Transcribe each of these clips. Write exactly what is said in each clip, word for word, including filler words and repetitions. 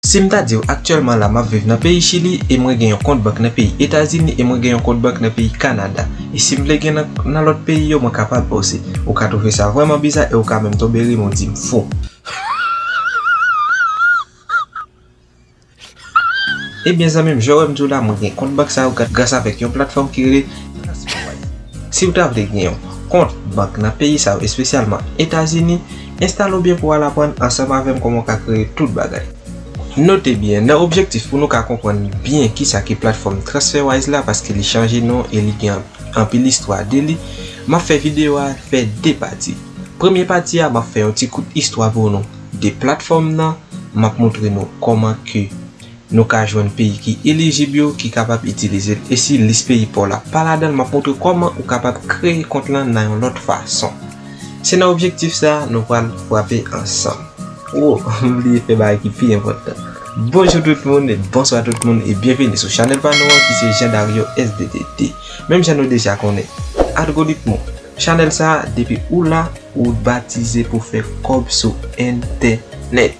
Si m ta di w aktyèlman la m ap viv nan peyi Chili e mwen gen yon kont bank nan peyi Etazini e mwen gen yon kont bank nan peyi Kanada. E si m vle gen nan, nan lòt peyi yo, mwen kapab osi. Ou ka twouve sa vrèman biza e ou ka menm tonbe ri men w di m fou. Ebyen zanmi m, jan w wè m di w la, mwen gen kont bank sa yo gras avèk yon platfòm ki rele TransferWise. Si w ta vle gen yon kont bank nan peyi sa yo, espesyalman Etazini, enstale w byen pou w al aprann ansanm avè m kòman w ka kreye tout bagay. Note byen, nan objektif pou nou ka konprann byen kisa ki platfòm TransferWise la, paske li chanje non e li gen anpil istwa de li, m ap fè videyo a fè de pati. Premye pati a, m ap fè yon ti kout istwa pou nou de platfòm nan, m ap montre nou kòman ke nou ka jwenn peyi ki elijib yo ki kapab itilize l. E si lis peyi pa w la pa ladan l, m ap montre kòman ou kapab kreye kont lan nan yon lòt fason. Se nan objektif sa a nou pral frape ansanm. Oh, m bliye fè bagay ki pi enpòtan. Bonjou tout moun, e bonswa tout moun, e byenveni sou chanèl pa nou an ki se Jean Dario S D T T. Menm jan nou deja konnen, algoritm ou, chanèl sa a, depi ou la, ou batize pou fè kòb sou entènèt.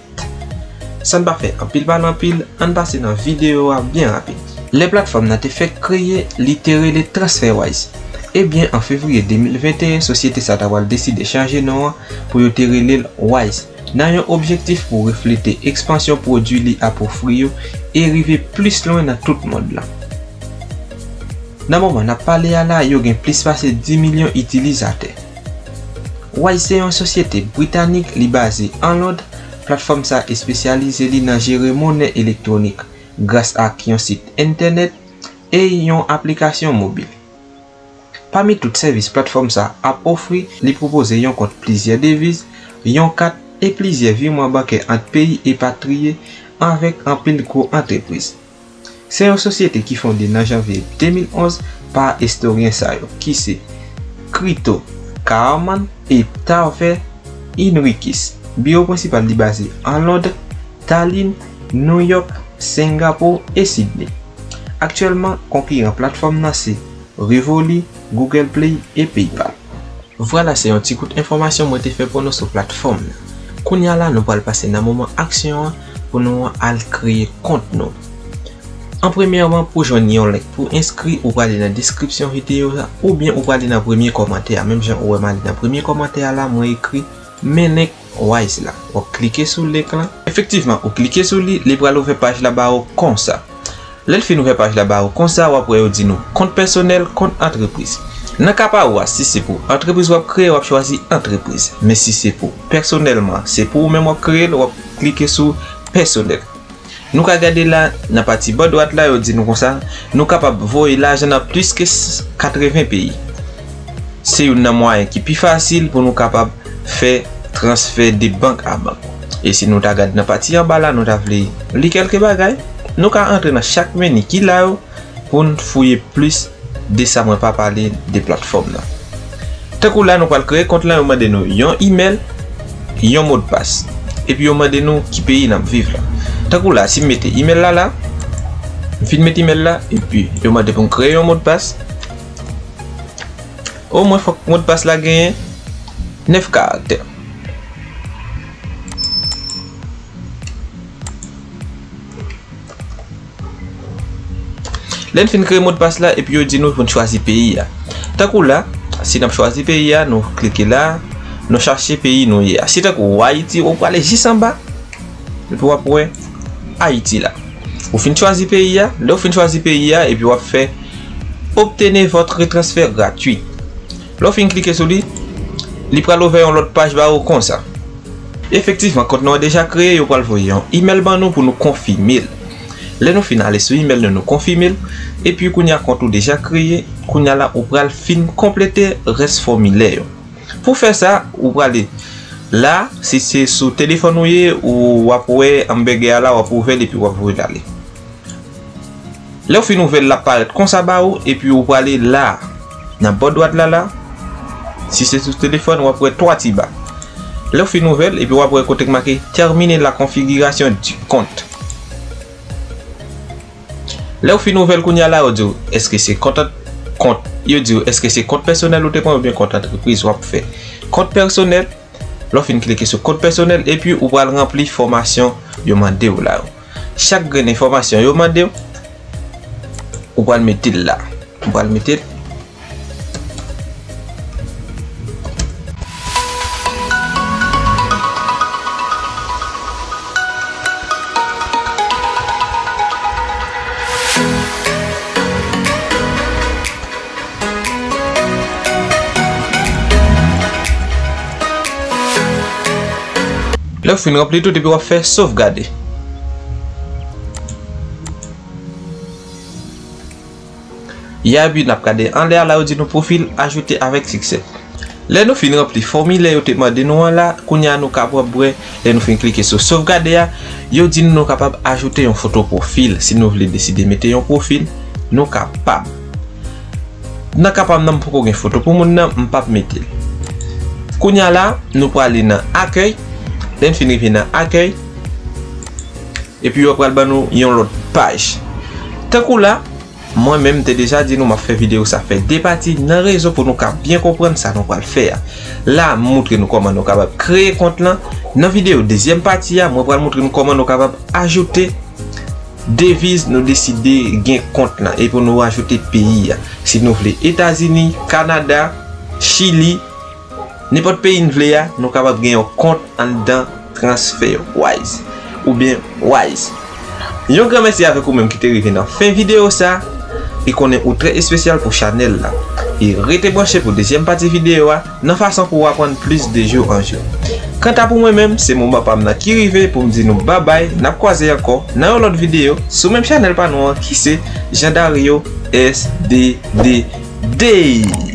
San n pa fè anpil pale anpil, ann pase nan videyo a byen rapid. Lè platfòm nan te fèk kreye, li te rele TransferWise. Ebyen, an fevriye de mil venteyen, sosyete sa ta pral deside chanje non an pou yo te rele l Wise, nan yon objektif pou reflete ekspansyon pwodui li ap ofri yo e rive plis lwen nan tout mond lan. Nan moman n ap pale a la, yo gen plis pase dis milyon itilizatè. Wise se yon sosyete britanik, li baze an Lond. Platfòm sa espesyalize li nan jere monnen elektwonik gras ak yon sit entènèt e yon aplikasyon mobil. Pami tout sèvis platfòm sa ap ofri, li pwopoze yon kont plizyè deviz, yon kat e plizyè viwman bankè ant peyi epatriye avèk anpil gwo antrepriz. Se yon sosyete ki fonde nan janvye de mil onz pa estoryen sa yo, ki se Krito Karaman e Tavè Inrikis. Biwo prensipal li baze an Lond, Talin, Nouyòk, Sengapou e Sidney. Aktyèlman, konkiran platfòm nan se Revoli, Google Play e PayPal. Vwala, se yon ti kout enfòmasyon mwen te fè pou nou sou platfòm nan. Kounye a la, nou pral pase nan moman aksyon an pou nou al kreye kont nou. An premyèman, pou jwenn yon link pou enskri, ou prale nan deskripsyon videyo a, oubyen ou prale nan premye kòmantè a. Menm jan ou wè m ale nan premye kòmantè a la, mwen ekri men link Wise la. W ap klike sou link lan. Efektivman, ou klike sou li, li pral ouvè paj la ba ou konsa. Lè l fin ouvè paj la ba ou konsa, w ap wè yo di nou kont pèsonèl, kont antrepriz. Nan ka pa ou a, si se pou antrepriz w ap kreye, w ap chwazi antrepriz. Men si se pou pèsonèlman, se pou ou menm w ap kreye l, w ap klike sou pèsonèl. Nou ka gade la, nan pati bò dwat la, yo di nou konsa, nou kapab voye lajan nan plis ke s-, katreven peyi. Se youn nan mwayen ki pi fasil pou nou kapab fè transfè de bank a bank. E si nou ta gade nan pati anba la, nou ta vle li kèlke bagay, nou ka antre nan chak meni ki la yo pou n fouye plis de sa mwen pa pale de platfòm nan. Tankou la, nou pral kreye kont lan, yo mande nou yon imèl, yon modpas. Epi yo mande nou ki peyi n ap viv la. Tankou la, si m mete imèl la la, m fin mete imèl la, epi yo mande pou m kreye yon modpas. Omwen fòk modpas la genyen nèf karaktè. Lè n fin kreye modpas la, epi yo di nou pou n chwazi peyi a. Tankou la, si n ap chwazi peyi a, nou klike la, nou chache peyi nou ye a. Si tankou ou Ayiti, ou prale jis anba, epi w ap wè Ayiti la. Ou fin chwazi peyi a, lè w fin chwazi peyi a, epi w ap fè obtenez votre transfert gratuit. Lè w fin klike sou li, li pral ouvè yon lòt paj ba ou konsa. Efektivman, kont nou an deja kreye, yo pral voye yon imèl ban nou pou nou konfime l. Lè nou fin ale sou imèl nou, nou konfime l, epi kounye a kont ou deja kreye, kounye a la ou pral fin konplete rès fòmilè yo. Pou fè sa, ou prale la, si se sou telefòn ou ye, ou w ap wè anbègè a la, w ap ouvè l epi w ap voye l ale. Lè w fin ouvè l, l ap parèt konsa ba ou, epi ou prale la, nan bò dwat la la. Si se sou telefòn, w ap wè twa ti ba. Lè w fin ouvè l, epi w ap wè kote k make terminer la configuration du compte. Lè w fin ouvè l kounye a la, yo di w, èske se kont, kont, yo di w, èske se kont pèsonèl ou te pran oubyen kont antrepriz w ap fè? Kont pèsonèl, lè w fin klike sou kont pèsonèl, epi ou pral ranpli fòmasyon yo mande w la yo. Chak grenn enfòmasyon yo mande w, ou pral mete l la. Ou pral mete l. Lè w fin ranpli tout, epi w ap fè sovgade. Ya, epi n ap gade anlè a, la yo di nou pwofil ajoute avèk siksè. Lè nou fin ranpli fòmilè yo te mande nou an la, kounye a nou kapab wè, lè nou fin klike sou sovgade a, yo di nou nou kapab ajoute yon foto pwofil. Si nou vle deside mete yon pwofil, nou kapab. Nan ka pa m nan, m poko gen foto pou moun nan, m p ap mete l. Kounye a la, nou prale nan akèy. Lè n fin rive nan akèy, epi yo pral ban nou yon lòt paj. Tankou la, mwen menm, m te deja di nou m ap fè videyo sa fè de pati nan rezon pou nou ka byen konprann sa nou pral fè a. La, m moutre nou kòman nou kapab kreye kont lan. Nan videyo dezyèm pati a, mwen pral moutre nou kòman nou kapab ajoute deviz nou deside gen kont lan, epi nou ajoute peyi a. Si nou vle Etazini, Kanada, Chili, nenpòt peyi n vle a, nou kapab gen yon kont anndan TransferWise oubyen Wise. Yon gran mèsi avèk ou menm ki te rive nan fen videyo sa, e konnen ou trè espesyal pou chanèl la. E rete branche pou dezyèm pati videyo a, nan fason pou w aprann plis de jou an jou. Kanta pou mwen menm, se moman pa m nan ki rive pou m di nou babay, n ap kwaze ankò nan yon lòt videyo sou menm chanèl pa nou an ki se Jean Dario S D D Day.